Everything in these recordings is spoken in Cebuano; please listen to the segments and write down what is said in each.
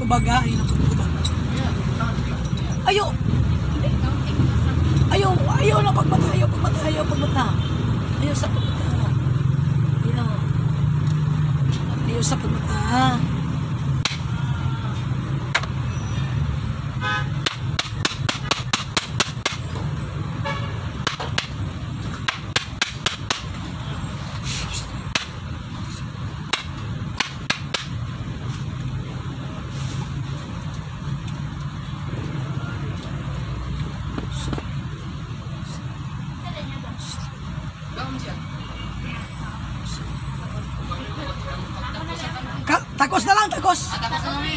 Pagtubaga, ayaw na pagtubag. Ayaw! Ayaw! Ayaw na pagmata! Ayaw pagmata! Ayaw pagmata! Ayaw sa pagmata! Ayaw! Ayaw sa pagmata! Takos na lang, takos.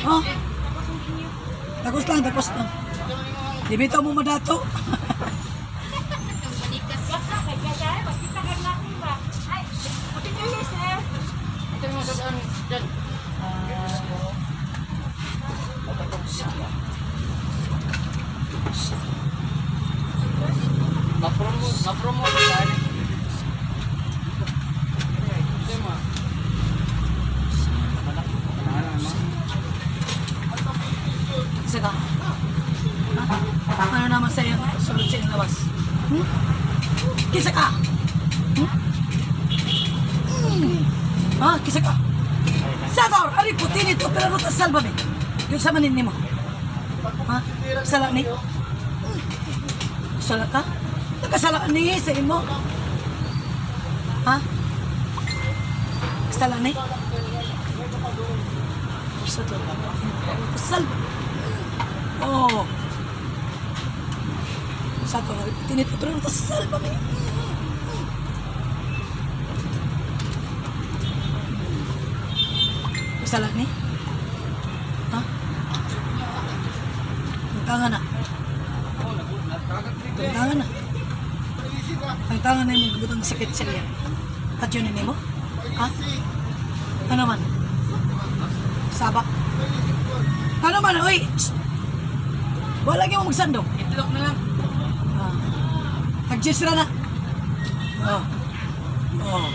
Oh. Takos lang, takos lang. Di bitaw mo madato. Ma-promo tayo. Isa ka. Ha? Ano naman sa'yo? Sulod sa labas. Hmm? Kisa ka! Hmm? Hmm. Ha? Kisa ka? Sator! Ari putin ito, pero ruta salvame. Yung sa manin mo. Ha? Sala ni? Sala ka? Nakasala ni sa imo. Ha? Sala ni? Sator. Salvame. Oh. Sator, tinit ko pero salvame. Sala ni? Ha? Tangtangan na. Tangtangan na. Tangtangan na yung magabutang sakit sa iya. At yun ini mo? Ha? Ano man? Saba? Ano man? Uy! Wala lagi mo magsandok. Itlog na lang. Ah. Tag-jisra na. Oh. Oh.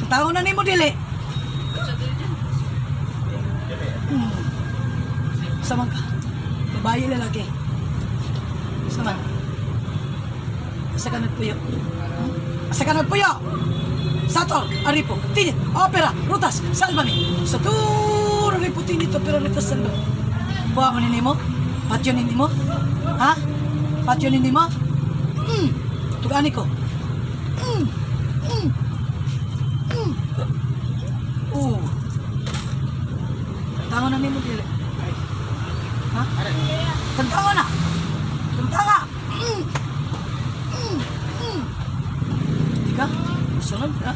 Tao na nimo dili. Saman ka. Babae lalaki. Saman. Asa ka nagpuyo? Hmm? Asa ka nagpuyo? Sator, Aripo, Tinit, Opera, Rutas, Salvame. Sator, Aripo, Tinit, Opera, Rutas, Salvame. Buha mo nini mo? Patyo nini mo? Ha? Patyo nini mo? Mm. Tugani ko. Mm. Mm. Mm. Oh. Tango na nimo dili. Ha? Tagtango na. Tagtanga. Mm. Mm. Mm. Ika? Sunod ha?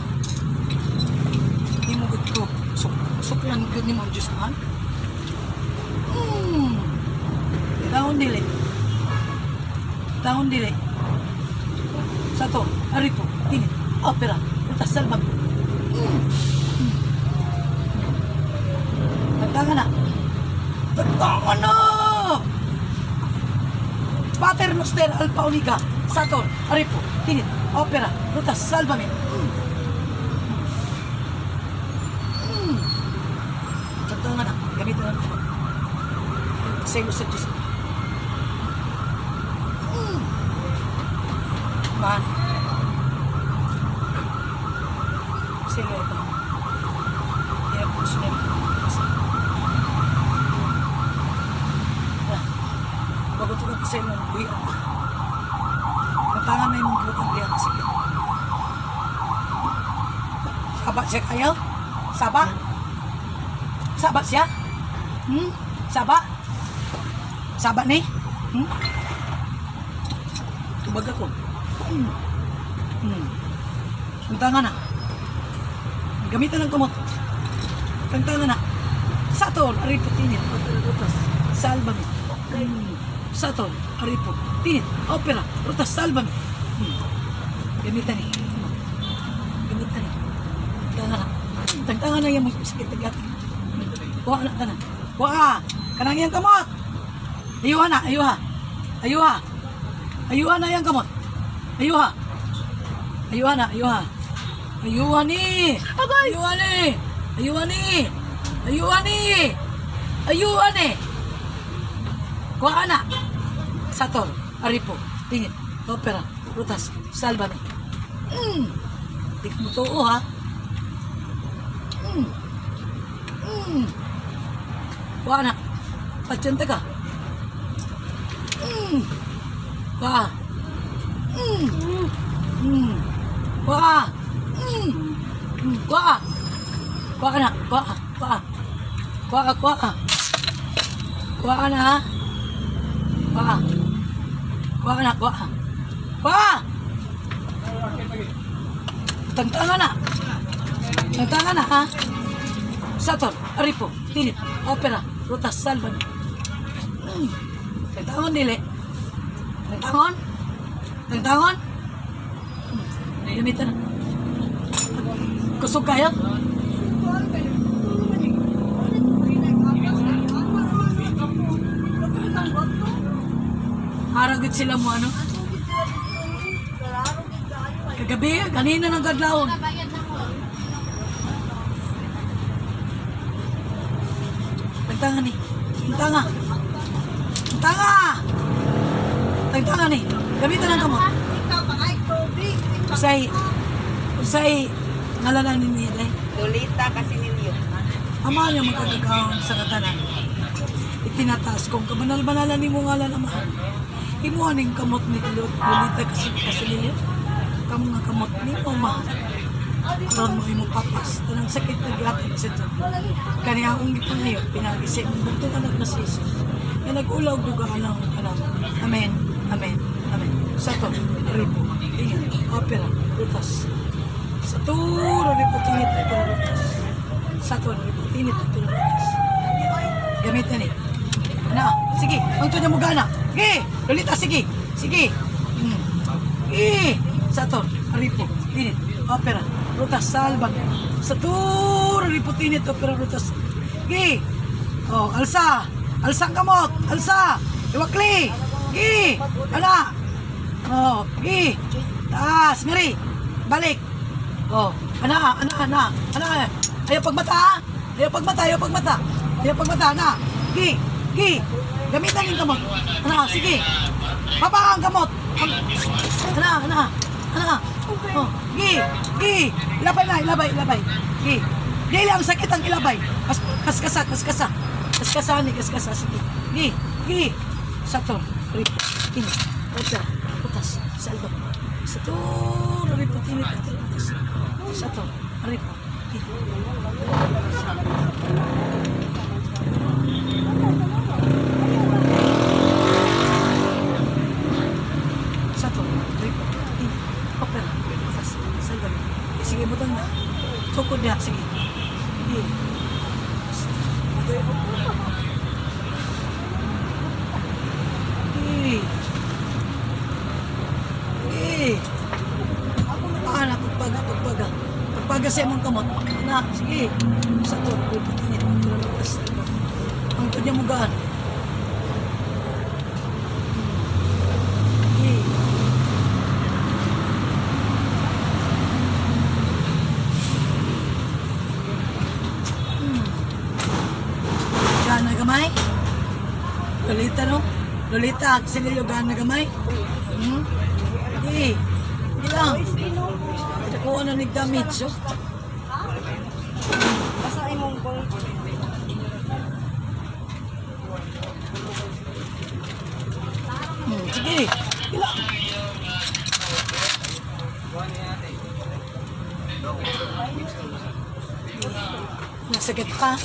Di mo gud ko. Suklan gud nimo ang Diyos man. Mm. Taon dili. Taon dili. Sato, Aripo, Tinit, Opera, Rutas, Salvame. Mm. Mm. Tagtanga na. Tagtanga na! Pater Noster, Alpha Omega, Sator, Aripo, Tinit, Opera, Rutas, Salvame. Mm. Mm. Tagtanga na. Gamitin na ito. Pasaylo sa Diyos. Mm. Man. Pasaylo ito. Hindi na po sunod. Bago ito ka pasaylo ng buhi ako. Natangan na yung mga butang diyan. Sige. Saba siya kayo? Saba? Saba siya? Hmm? Saba? Saba ni? Hmm? Tubag ako. Hmm. Hmm. Tangtangan na. Gamitan ng kumot. Tangtangan na. Sator, Aripo, Tinit, Opera, Rutas, Salvame. Hmm. Sator, Aripo, Tinit, Opera, Rutas, Salvame. Hmm. Gamitan ni. Gamitan ni. Tangtangan na. Tangtangan na yung sakit na gati. Kuha na ka na. Kuha! Kanang iyang kamot! Ayuha na, ayuha. Ayuha. Ayuha na iyang kamot. Ayuha. Ayuha na, ayuha. Ayuha ni. Ayuha ni. Ayuha ni. Ayuan eh. Ayuan eh. Kuha na. Sator, Aripo, Tingit, Opera, Rutas, Salvame. Di ka mo tuo ha. Kuha na. Pasyente ka. Kuha. Kuha. Kuha. Kuha na. Kuha. Kuha. Kuha ka. Kuha ka. Kuha na ha. Kuha. Kuha na. Kuha. Kuha. Tangtanga na. Tangtanga na ha. Sator, Aripo, Tinit, Opera, Rutas, Salvan. Tangtangon dili. Tangtangon? Tangtangon? Gamitan na. Kusog kayo? Haragit sila mo ano? Kagabi, kanina nang kadlawon. Tangtanga ni. Tangtanga. Tangtanga! Tangtanga ni. Gamitan ang kamot. Usay, usay, ngalanan ni niya. Lolita Casinillo. Ama niya magkagagawang sa katanan. Itinataas kong kabanal-banalan ni mo ngalan, Ama. Imuha ning kamot ni Lolita Casinillo. Kamu nga kamot ni mo, ma. Aron mo imo papas. Tanang sakit na gihatag sa Diyos. Kani akong gipangayo, pinag-isip mong bugtong anak na si Jesus. Nga nag-ulaw dugaan ang anak. Amen, amen, amen. Sato, Ripo, Ingat, Opera, Rutas. Sato, Ripo, Tinit, Opera, Rutas. Sato, Ripo, Tinit, Opera, Rutas. Gamitin ni. Ana, sige, ang tunya mo gana. Sige, Lolita, sige, sige. Sige, Sato, Ripo, Tinit, Opera, Rutas, Salbag. Sato, Ripo, Tinit, Opera, Rutas. Sige. Oh, alsa. Alsa ang kamot. Alsa. Iwakli. Gi. Ana. Oh, gi. Taas, Mary. Balik. Oh, ana, ana, ana. Ana. Ayaw pagmata, ha? Ayaw pagmata, ayaw pagmata. Ayaw pagmata, ana. Gi. Gi. Gamitan yung kamot. Ana, sige. Baba ang kamot. Ana, ana. Ana. Oh, gi. Gi. Ilabay na, ilabay, ilabay. Gi. Dili ang sakit ang ilabay. Kaskasa, kaskasa. Kaskasa ni, kaskasa. Sige. Gi. Gi. Sator, Ripo, Tinit, Opera, Rutas, Salva. Sator, Ripo, Tinit, Opera, Rutas. Sator, Ripo, Tinit. Sator, Ripo, Tinit, Opera, Rutas, Salva. Sige, butang na. Tukod niya, sige. Sige. Eh. Eh. Ana, pagpaga, pagpaga. Pagpaga sa imong kamot. Ana, sige. Sator, Ripo, Tinit, Opera, Rutas, Salva. Ang tunya mo gaan. Eh. Gana gamay? Lolita no? Lolita, Casinillo, gana gamay? Eh, hindi lang. Nakuha na ni damage, oh. Basta imong bong. Sige, ilang. Nasakit pa.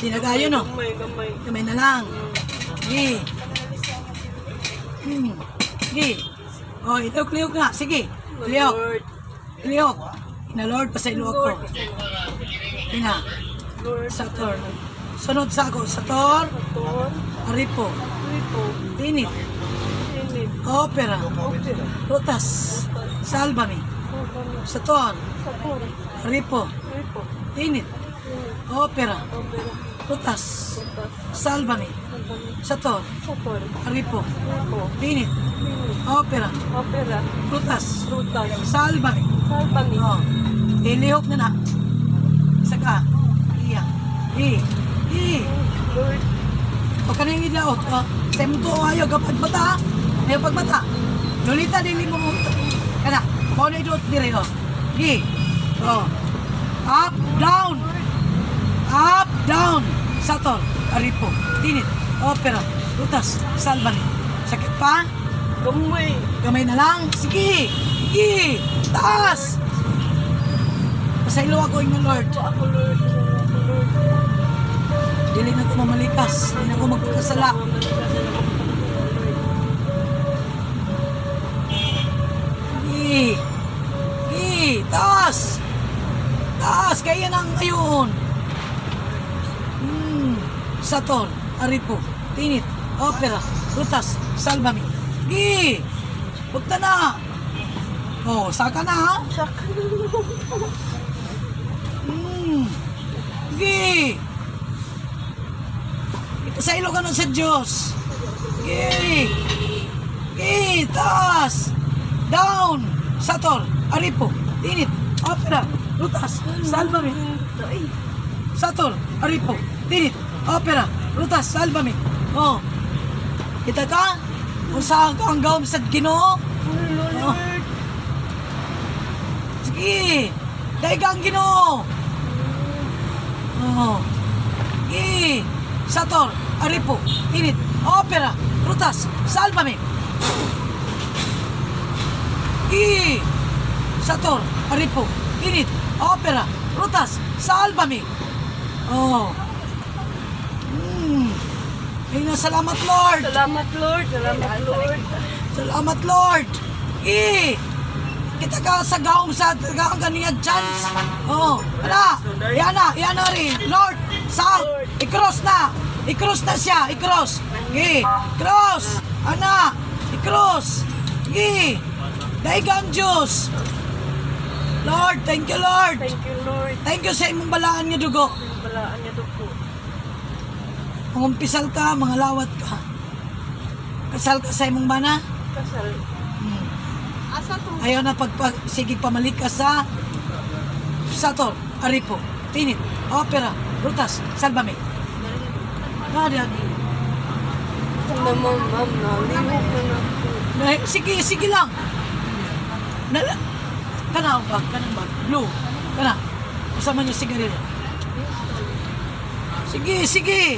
Di na kayo, no? Gamay, gamay. Gamay na lang. Sige. Sige. Oh, ilok-liok na. Sige. Liok. Liok. Ina Lord, pa sa iluwag ko. Ina. Sator. Sunod sa ako. Sator. Aripo. Tinit. Opera. Rutas. Salvame. Sator. Aripo. Tinit. Opera. Rutas. Salvame. Sator. Aripo. Tinit. Opera. Rutas. Salvame. Oh. Ilihok na na. Isa ka. Iya. E. E. Lord. O kanang idaot. O, sa imong tuo ayaw kapag bata. Ayaw pagbata. Lolita dili mo mo. Kana, mao na idaot dire o. Gi. O. Up, down. Up, down. Sator, Aripo, Tinit, Opera, Rutas, Salvani. Sakit pa? Gamay. Gamay na lang. Sige. Sige. Taas. Pasaylo ako ingon Lord. Ako, Lord. Ako, Lord. Dili na ko mamalikas. Dili na ko magpakasala. Sige. Sige. Taas. Taas. Kaya nang ngayon. Sator, Aripo, Tinit, Opera, Rutas, Salvami. Sige. Punta na. Oh, saka na ha. Saka na. Sige. Ipasaylo ka na sa Diyos. Sige. Sige. Taas. Down. Sator, Aripo, Tinit, Opera, Rutas, Salvami. Sator, Aripo, Tinit, Opera, Rutas, Salvami. Oh. Kita ka? Kung saan ka ang gawin sa Ginoo? Lord. Oh. Sige. Dahil ka ang Ginoo. Oh. Sige. Sator, Aripo, Tinit, Opera, Rutas, Salvami. Sige. Sator, Aripo, Tinit, Opera, Rutas, Salvami. Oh. Ayun na, salamat Lord. Salamat, Lord. Salamat, Lord. Salamat Lord. Eh, kita ka sa gaong sa gaong kaniya chance. Oh, ala, yan na, yan na rin. Lord, south, i-cross na. I-cross na siya, i-cross. Eh, cross. Ana, i-cross. Eh, daigang Diyos. Lord, thank you Lord. Thank you, Lord. Thank you sa imong balaan nga dugo. Balaan niya dugo. Mangumpisal ka, mga lawat ka. Kasal ka sa imong bana. Kasal. Asa to? Ayaw na sige pamalik ka sa Sator, Aripo, Tinit, Opera, Rutas, Salvame. Nadi agi. Ano, ma'am, ma'am, nalihok na na ako. Sige, sige lang. Nala, kana ang bag, kanang bag, blue. Kana. Kasama niyo sigarilyo. Sige, sige.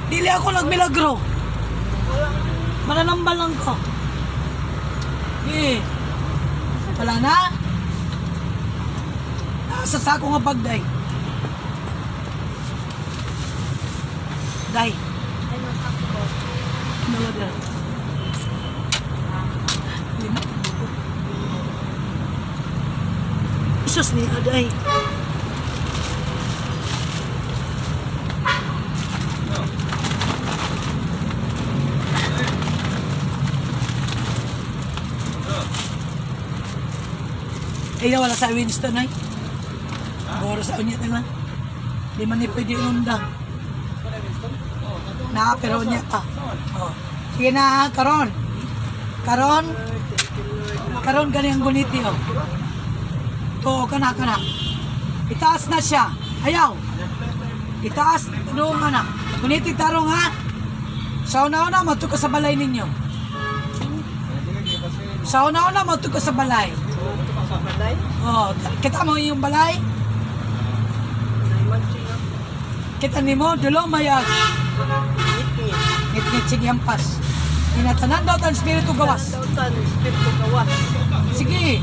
Dili ako nagmilagro. Mananambal lang ko. Sige. Wala na? Nasa sako nga bag, day. Day. Ano ba? Lima. Jesus ni Aday. Ay, wala sa Winston ay. Boro sa unya na. Di man ni pwede undang. Na, pero unya pa. Oh. Sige na, karon. Karon. Karon gani ang guniti oh. To kana kana. Itaas na siya. Ayaw. Itaas doon nga na. Guniti tarong ha. Sa una-una madto ka sa balay ninyo. Sa una-una madto ka sa balay. Balay? Oh, kita mo yung balay? Kita nimo dulo mayag. Ngit-ngit. Ngit-ngit sige hampas. Inatanan daw tan espiritu gawas. Dautan, espiritu gawas. Sige,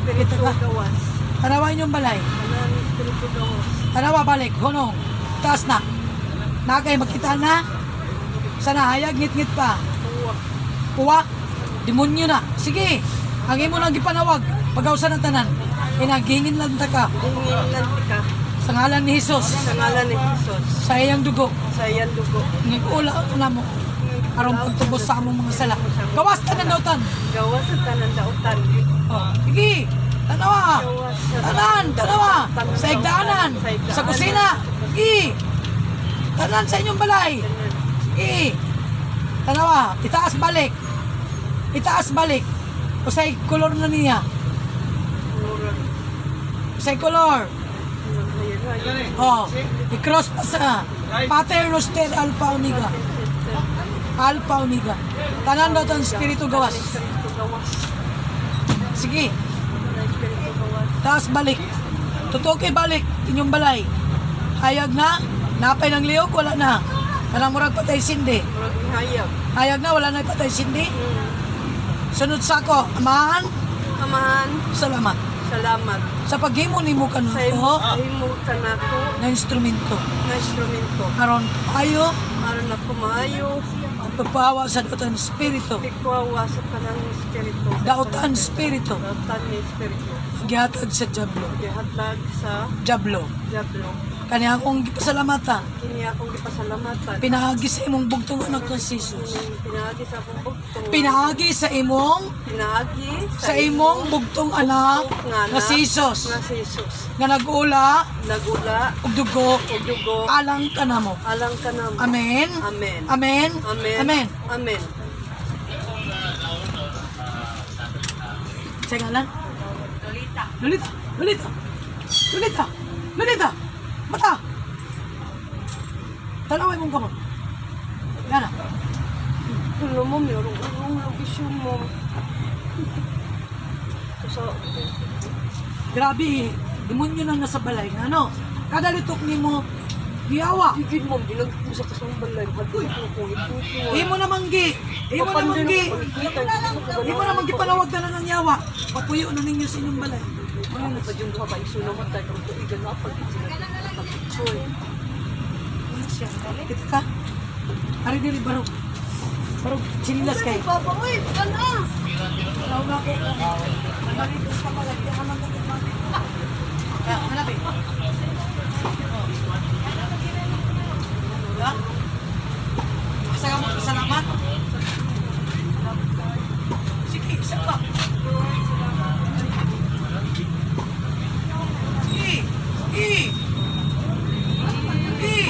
Espiritu Kita ka. gawas. tanawa inyong balay. Tanan, espiritu gawas. Tanawa balik, hunong. Taas na. Nakay makita na. Sana hayag ngit-ngit pa. Puwa. Puwa, demonyo na. Sige, ang imo lang gipanawag. Pagawsa ng tanan. Inagingin lang ta ka. Hingin lang ka. Sa ngalan ni Jesus. Sa ngalan ni Jesus. Sa iyang dugo. Sa iyang dugo. Ngigula na mo. Aron pagtubos sa among mga sala. Gawas tanan dautan. Gawas sa tanan dautan. Oh, sige, tanawa. Tanan, tanawa. Sa igdaanan, sa kusina. Sige. Tanan sa inyong balay. Sige. Tanawa, itaas balik. Itaas balik. Usay kolor na niya. Usay kolor. Hayag. Oh, i-cross pa sa Pater Noster Alpha Omega. Alpha Omega. Tanan daw ang espiritu gawas. Espiritu gawas. Sige, Tanan espiritu gawas. taas balik. Totoo kay balik, inyong balay. Hayag na, napay ng liyok, wala na. Kanang murag patay sindi. Murag hayag. Hayag na, wala na patay sindi. Sunod sa ako, Amahan, Amahan, salamat. salamat. Sa paghimo nimo Sa imo, kanako imo kanako na instrumento. nga instrumento. Aron ayo Aron ako maayo, ang pagpawa sa dautan espiritu. pikwawa sa kanang espiritu. Dautan espiritu. Dautan ni espiritu. Gihatag sa Diablo. Gihatag sa Diablo. Diablo. Kani akong gipasalamatan. Kini akong gipasalamatan. Pinaagi sa imong bugtong anak nga si Jesus. Pinaagi sa akong bugtong. Pinaagi sa imong Pinaagi sa imong bugtong anak nga nga si Jesus Nga si Jesus. nga nag-ula Nagula og dugo og dugo alang kanamo. alang kanamo. Amen. Amen. Amen. Amen. Amen. Amen. Sa ngalan? Lolita. Lolita. Lolita. Lolita. Lolita. Mata. Tanaway mong kamot. Gana. Tulo mo, merong urong lagi mo. So, Grabe, demonyo nang nasa balay nga ano. Kada litok nimo giyawa. gigid mo, ginag ko sa kasong balay. Uy, ko ito. Imo namang gi. Imo namang gi. Imo namang gipanawag na lang ang yawa. Papuyo na ninyo sa inyong balay. Ano pa dyan ka ba? Iso naman tayo kung tuigan na pag pag-picture. Ano siya? Kita ka? Ari diri barog. Barog chinilas kay. Papa, uy, ano? Tawag ako. Nagalitos ka pala. Hindi ka man nagkamit. Hanapin. Diba? Asa ka mo salamat? Sige, isa pa. Sige, sige. Sige.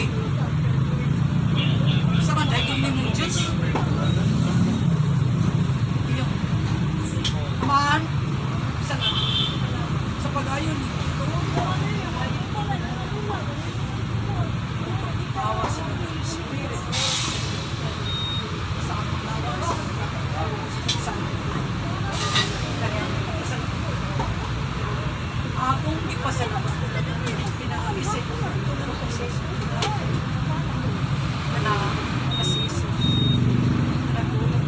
Sa man, dahil kung may mong Diyos. Iyo. Amahan, salamat. Sa pag-ayon, Awa sa Holy Spirit. Sa akong lawas. Sa kanyang pasalamat. Akong ipasalamat. Pinaagi sa iyo. Na kasi Jesus. Nagulong.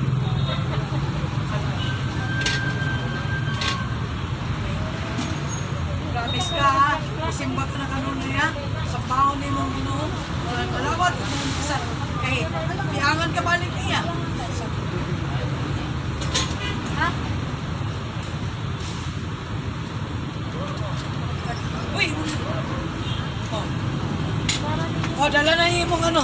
Promise ka ha. Isimba ka na kanunay ha. Sa baon ni mong Ginoo. Walang malawat. Walang kasal. Kay, piangan ka balik niya. Ha? Uy! Oh. Oh, dala na yung imong ano.